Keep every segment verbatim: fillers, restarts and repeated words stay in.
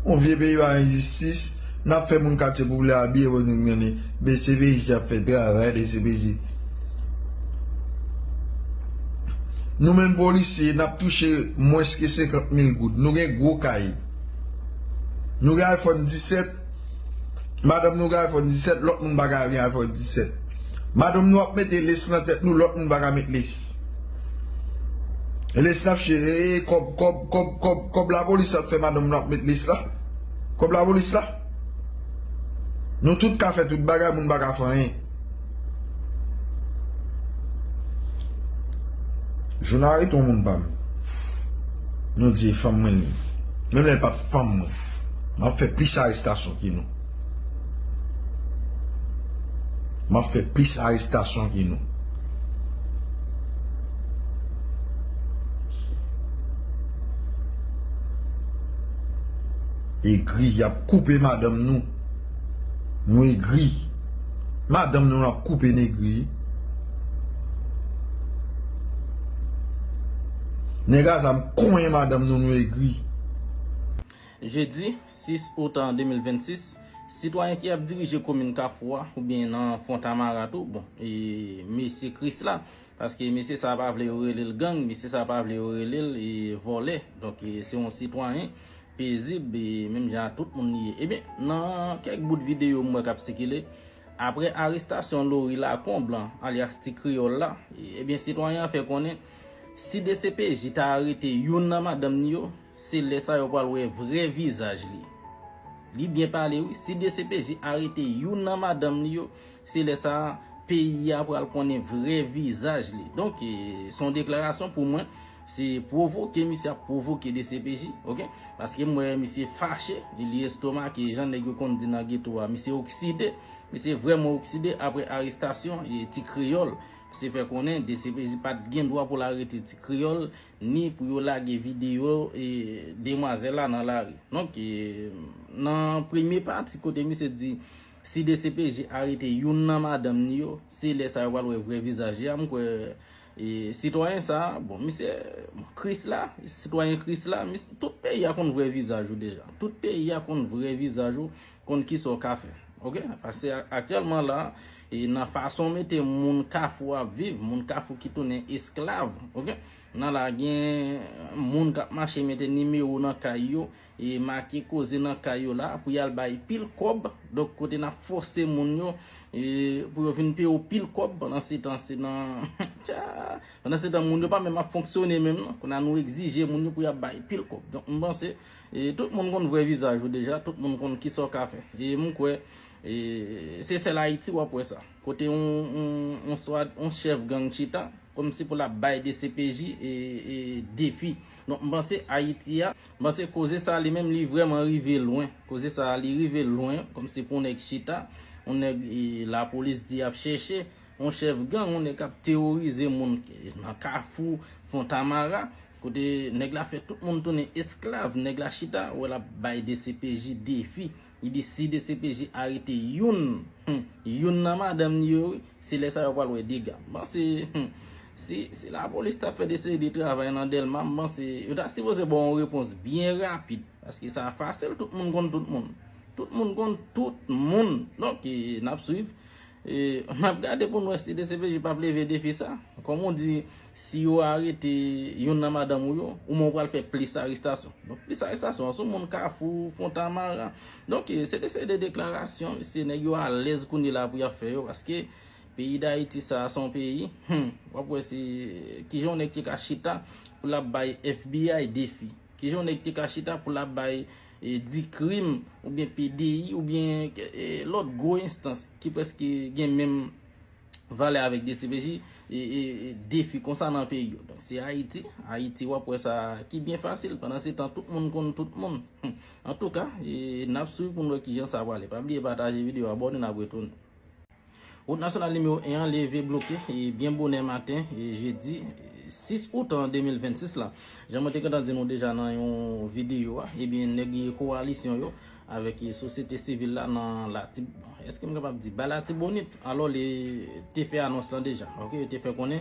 Yon vye peyi pa enjistis, n ap fè moun katye popilè abiye pou nou mennen D C P J ap fè travay D C P J. Nou menm polisye, n ap touche mwens ke senkant mil goud. Nou gen gwo kay. Nou gen iPhone disèt, madanm nou gen iPhone disèt, lòt moun pa ka gen iPhone disèt. Madanm nou ap mete lace nan tèt nou, lòt moun pa ka met lace. E lace n ap che-, e, e, kòb, kòb, kòb, kòb, kòb lapolis ap fè madanm nou ap met lace la. Kòb lapolis la. Nou tout ka fè tout bagay, moun pa ka fè anyen. Jou n arete yon moun pa m. Nou di e fanm mwen li. Menm lè l pa t fanm mwen. M ap fè plis arestasyon ke nou. M ap fè plis arestasyon ke nou. Egri, y ap koupe madanm nou. Nou egri. Madanm nou, n ap koupe n egri. Nèg a zam konyen madanm nou, nou egri. Jedi sis out de mil vennsis, sitwayen ki ap dirije komin Kafou a, oubyen nan Fontamara tou, bon, e, mesye Krisla, paske mesye sa pa vle yo rele l gang, mesye sa pa vle yo rele l, e, vòlè. Donk, e, se yon sitwayen pezib, e, menm jan ak tout moun li ye. Ebyen, nan kèk bout videyo m wè k ap sikile, apre arestasyon Lory Lacombe, alyas Ti Kreyòl la, e, ebyen, sitwayen an fè konnen, si D C P J ta arete youn nan madanm ni yo, se lè sa yo pral wè vrè vizaj li. Li byen pale wi, si D C P J arete youn nan madanm ni yo, se lè sa peyi a pral konnen vrè vizaj li. Donk, e, se yon deklarasyon pou mwen, se pwovoke misye ap pwovoke D C P J, oke? Paske m wè misye fache, li, li estomake, jan nèg yo konn di nan geto a, misye okside, misye vrèman okside apre arestasyon, e, Ti Kreyòl. Misye fè konnen D C P J pa t gen dwa pou l arete Ti Kreyòl, ni pou yo lage videyo, e, demwazèl la nan lari. Donk, e, nan premye pati kote misye di, si D C P J arete youn nan madanm ni yo, se lè sa yo pral wè vrè vizaj li a. M kwè, e, sitwayen sa a, bon, misye, Krisla, sitwayen Krisla, mis-, tout peyi a konn vrè vizaj ou deja. Tout peyi a konn vrè vizaj ou, konn kisa w ka fè. Oke? Paske a-, aktyèlman la, e, nan fason w mete moun Kafou ap viv, moun Kafou ki tounen esklav, oke? Nan la gen moun k ap mache mete nimewo nan kay yo, e make koze nan kay yo la pou y al bay pil kòb. Donk, kote n ap fòse moun yo, e, pou yo vin peye w pil kòb, pandan se tan se nan, tcha, pandan se tan moun yo pa menm ap fonksyone menm non. Kounye a nou egzije moun yo pou y ap bay pil kòb. Donk, m panse, e, tout moun konn vrè vizaj ou deja, tout moun konn kisa w ka fè. E m kwè, e, se sèl Ayiti w ap wè sa. Kote yon, yon, yon swa, yon chèf gang chita, kòmsi pou l ap bay D C P J, e, e, defi. Donk, m panse Ayiti a, m panse koze sa li menm li vrèman rive lwen. Koze sa li rive lwen, kòmsi pou yon nèg chita, yon nèg, e, lapolis di ap chèche, yon chèf gang, yon nèg k ap teworize moun nan Kafou, Fontamara, kote nèg la fè tout moun tounen esklav, nèg la chita, wè l ap bay D C P J defi. Li di si D C P J arete youn, hmm, youn nan madanm li yo, wi, se lè sa yo pral wè dega. M panse, hmm, si, si lapolis ta fè de seri de travay nan Dèlma, m panse yo ta sipoze ba w yon repons byen rapid. Paske sa fasil, tout moun konn tout moun. Tout moun konn tout moun. Donk, e, n ap swiv. E, n ap gade pou n wè si D C P J p ap leve defi sa. Kòm ou di, si yo arete youn nan madanm ou yo, ou menm ou pral fè plis arestasyon. Donk, plis arestasyon, se moun Kafou, Fontamara. Donk, e, se de, se de deklarasyon, se nèg yo alèz kounye la pou y ap fè yo, paske peyi Dayiti sa a, se yon peyi, hmm, w ap wè se, kijan yon nèg te ka chita pou l ap bay F B I defi. Kijan yon nèg te ka chita pou l ap bay, e, DICRIM oubyen P D I oubyen, e, lòt gwo enstans ki prèske gen menm valè avèk D C P J, e, e, e, defi konsa nan peyi yo. Donk, se Ayiti, Ayiti w ap wè sa ki byen fasil. Pandan se tan, tout moun konn tout moun. Hmm. Antouka, e, n ap swiv pou n wè kijan sa prale. Pa bliye pataje videyo, abòne, n ap retounen. Wout nasyonal nimewo en an leve bloke, e, byen bonè maten, e, jedi, e, sis out an de mil vennsis la. Jan mwen te gentan di nou deja nan yon videyo a, ebyen, nèg kowalisyon yo avèk, e, sosyete sivil la nan Latib-, èske m kapab di, ba Latibonit? Alò, li te fè anons lan deja, oke, yo te fè konnen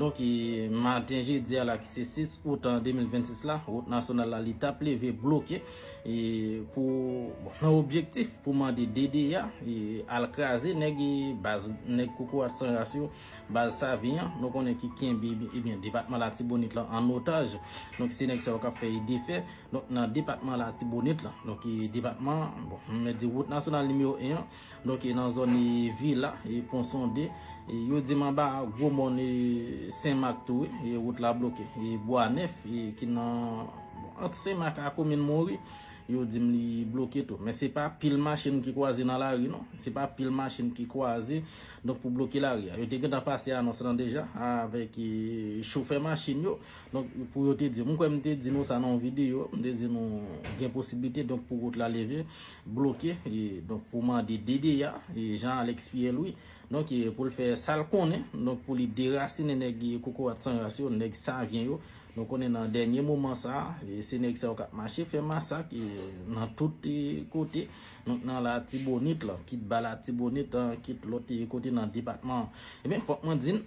Donk, e, maten jedi a la, ki se sis out an de mil vennsis la, wout nasyonal la, li t ap leve bloke, e, pou, bon, nan objektif pou mande D D A, e, al kraze nèg, e, baz, nèg kokorat san ras yo, baz Savi an, nou konnen ki kenbe, ebyen, depatman Latibonit lan an otaj. Donk, se nèg sa yo k ap fè e defè, donk, nan depatman Latibonit lan. Donk, e, depatman, bon, m mèt di wout nasyonal nimewo en an, donk, e, nan zòn, e, Vila, e, Pon Sonde, e, yo di m anba Gwo Mòn, e, Sen Mak tou, wi, e, wout la bloke. E, Bwa Nèf, e, ki nan, bon, ant Sen Mak a komin Monri, yo di m li bloke tou. Men se pa pil machin ki kwaze nan lari, non. Se pa pil machin ki kwaze, donk, pou bloke lari a. Yo te gentan pase anons lan deja avèk, e, chofè machin yo. Donk, pou yo te di, m kwè m te di nou sa nan yon videyo, m te di nou gen posiblite, donk, pou wout la leve, bloke, e, donk, pou mande D D A, e, Jean Alex Pierre Louis, donk, e, pou l fè sa l konnen, donk, pou li derasinen nèg kokorat san ras yo, nèg Savyen yo. Nou konnen nan dènye moman sa, e, se nèg sa yo k ap mache fè masak, e, nan tout, e, kote, donk, nan Latibonit lan, kit ba Latibonit lan, kit lòt, e, kote nan depatman an. Ebyen, fòk mwen di n,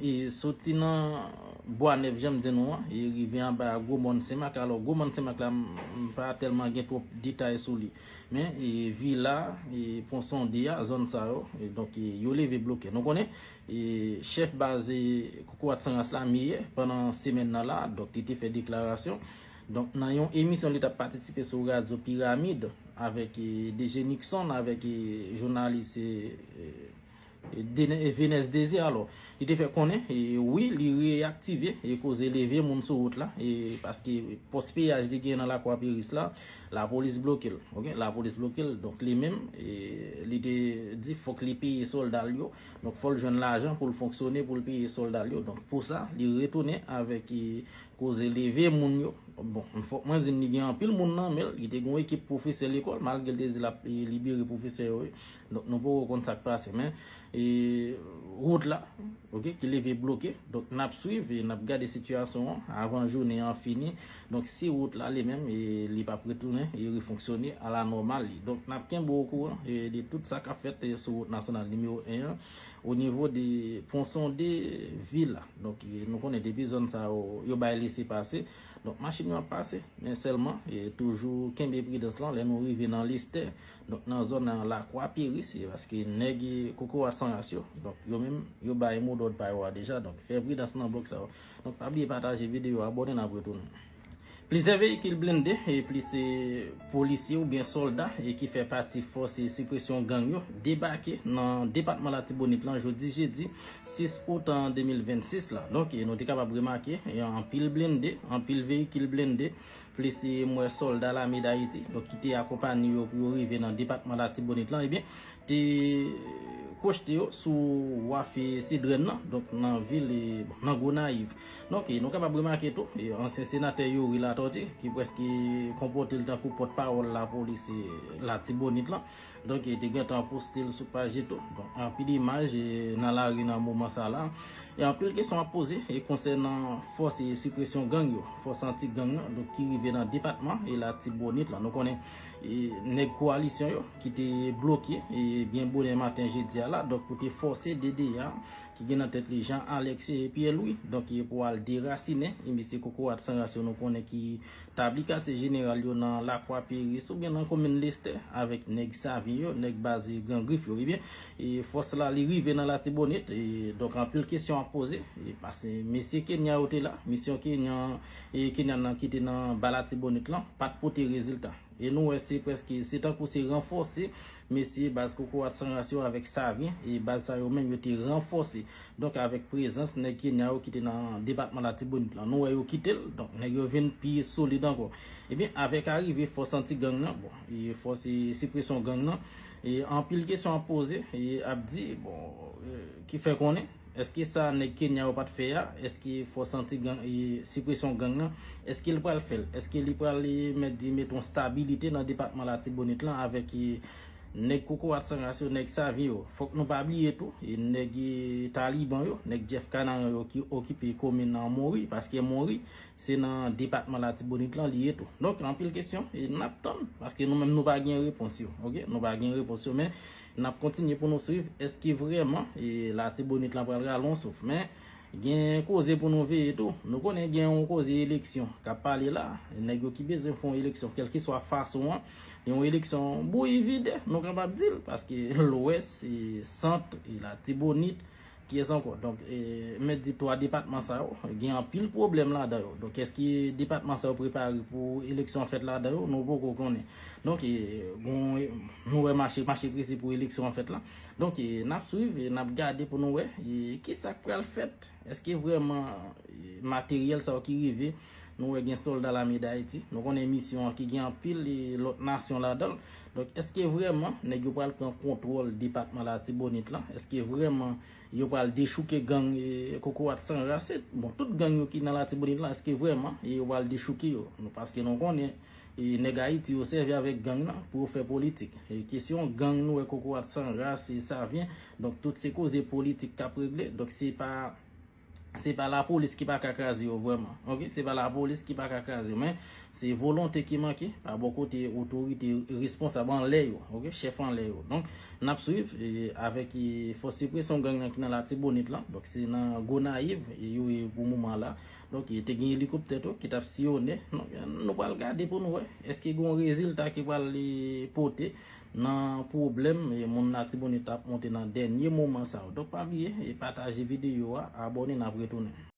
e, soti nan Bwa Nèf, jan m di nou an, e rive anba Gwo Mòn Sen Mak. Alò, Gwo Mòn Sen Mak la, m, m pa tèlman gen twòp detay sou li. Men, e, Vila, e, Pon Sonde a, zòn sa yo, e, donk, e, yo leve bloke. Nou konnen, e, chèf baz, e, kokorat san ras la, Meyè, pandan semèn nan la, donk, li te fè deklarasyon. Donk, nan yon emisyon li t ap patisipe sou radyo Piramid, avèk, e, D J Nixon, avèk, e, jounalis, e, e, Dene-, e, Venès Désir, alò, li te fè konnen, e, wi, li reyaktive, e, koze leve moun sou wout la, e, paske pòs peyaj li gen nan Lakwa Peris la, lapolis bloke l, oke, lapolis bloke l, donk, li menm, e, li te di fòk li peye sòlda l yo, donk, fò l jwenn lajan pou l fonksyone, pou l peye sòlda l yo, donk, pou sa, li retounen avèk, e, koze leve moun yo. Bon, fòk mwen di n li gen anpil moun nan men l, li te gen yon ekip pwofesè lekòl, malgre l te di l ap, e, libere pwofesè yo, wi. Donk, nou poko konn sa k pase, men, e, wout la, oke, ki leve bloke. Donk, n ap swiv e n ap gade sitiyasyon an avan jounen an fini. Donk, si wout la, li menm, e, li p ap retounen e refonksyone alanòmal li. Donk, n ap kenbe w okouran, e, de tout sa k ap fèt, e, sou wout nasyonal nimewo en an, o nivo de Pon Sonde Vila. Donk, e, nou konnen depi zòn sa yo, yo bay lese pase. Donk, machin yo ap pase, men sèlman, e, toujou kenbe pridans lan lè nou rive nan Lestè, donk, nan zòn nan Lakwa Peris, e, paske nèg, e, kokorat san ras yo, donk, yo menm, yo bay modòd pa yo a deja, donk, fè pridans nan blòk sa yo. Donk, pa bliye pataje videyo a, abòne, n ap retounen. Plizyè veyikil blende e plis, e, polisye oubyen sòlda, e, ki fè pati fòs, e, sipresyon gang yo debake nan depatman Latibonit lan jodi jedi sis out an de mil vennsis la. Donk, e, nou te kapab remake, e, anpil blende, anpil veyikil blende, plis, e, m wè sòlda Lame Dayiti, donk, ki te akonpanye yo pou yo rive nan depatman Latibonit lan, ebyen, te kochte yo sou waf, e, Sedrèn nan, donk, nan vil, e, bon, nan Gonayiv. Donk, e, nou kapab remake tou, e, ansyen senatè Youri Latortue, ki prèske konpòte l tankou pòtpawòl lapolis, e, Latibonit lan. Donk, e, te gentan poste l sou paj li tou. Donk, anpil imaj, e, nan lari nan moman sa la. E anpil kesyon ap poze, e, konsènan fòs, e, sipresyon gang yo, fòs anti gang nan, donk, ki rive nan depatman, e, Latibonit lan. Nou konnen, e, nèg kowalisyon yo ki te bloke, e, byen bonè maten jedi a la, donk, pou te fòse D D A ki gen nan tèt li Jean Alex Pierre Louis, donk, e, pou al derasinen, e, mesye kokorat san ras yo, nou konnen, ki tabli katye jeneral yo nan Lakwa Peris oubyen nan komin Lestè avèk nèg Savi yo, nèg baz Gran Grif yo. Ebyen, e, fòs la, li rive nan Latibonit, e, donk, anpil kesyon ap poze, e, paske mesye Kenya yo te la, misyon Kenya, e, Kenyan nan ki te nan ba Latibonit lan, pa t pote rezilta. E nou wè se prèske, se tankou se ranfòse mesye baz kokorat san ras yo avèk Savi, e baz sa yo menm yo te ranfòse. Donk, avèk prezans nèg Kenya yo ki te nan depatman Latibonit lan, nou wè yo kite l. Donk, nèg yo vin pi solid ankò. Ebyen, avèk arive fòs anti gang nan, bon, e fòs, e, sipresyon gang nan, e anpil kesyon ap poze, e ap di, bon, e, ki fè konnen, èske sa nèg Kenya yo pa t fè a, èske fòs anti gang, e, sipresyon gang nan, èske l pral fè l? Èske li pral, e, mèt di, mete yon stabilite nan depatman Latibonit lan avèk, e, nèg kokorat san ras yo, nèg Savi yo? Fòk nou pa bliye tou, e, nèg, e, Taliban yo, nèg Jeff Canaran yo ki okipe komin nan Monri, paske Monri, se nan depatman Latibonit lan li ye tou. Donk, anpil kesyon, e n ap tann, paske nou menm nou pa gen repons yo, oke? Nou pa gen repons yo, men n ap kontinye pou nou swiv, èske vrèman, e, Latibonit lan pral rale yon souf? Men, Gen koze pou nou veye tou. Nou konnen gen yon koze eleksyon k ap pale la. Nèg yo ki bezwen fè yon eleksyon, kèlkeswa fason an, yon eleksyon bouyi vide, nou kapab di l, paske Lwès, e, Sant, e Latibonit, kiyès ankò? Donk, e, m mèt di twa depatman sa yo, gen anpil pwoblèm ladan yo. Donk, èske depatman sa yo prepare pou eleksyon an fèt ladan yo? Nou poko konnen. Donk, e, gon, nou wè mache, mache prese pou eleksyon an fèt la. Donk, e, n ap swiv, e, n ap gade pou nou wè, e, ki sa k pral fèt. Èske vrèman, e, materyèl sa yo ki rive, nou wè gen sòlda lame Dayiti, nou konnen misyon an ki gen anpil, e, lòt nasyon ladan l. Donk, èske vrèman nèg yo pral pran kontwòl depatman Latibonit lan? Èske vrèman yo pral dechouke gang, e, kokorat san ras? Bon, tout gang yo ki nan Latibonit lan, èske vrèman, e, yo pral dechouke yo? Nou, paske nou konnen, e, nèg Ayiti yo sèvi avèk gang nan pou yo fè politik. E, kesyon gang nou wè kokorat san ras, e, Savyen. Donk, tout se koze politik k ap regle. Donk, se pa se pa lapolis ki pa ka kraze yo vrèman. Oke, se pa lapolis ki pa ka kraze yo, men se volonte ki manke pa bò kote otorite responsab anlè yo, oke, chèf anlè yo. Donk, n ap swiv, e, avèk, e, fòs represyon gang nan ki nan Latibonit lan. Donk, se nan Gonayiv, e, yo ye pou moman la. Donk, e, te gen elikoptè tou ki t ap siyonnen. Donk, e, nou pral gade pou nou wè èske gen yon rezilta ki pral, e, pote nan pwoblèm, e, moun Latibonit ap monte nan dènye moman sa yo. Donk, pa bliye, e, pataje videyo a, abòne, n ap retounen.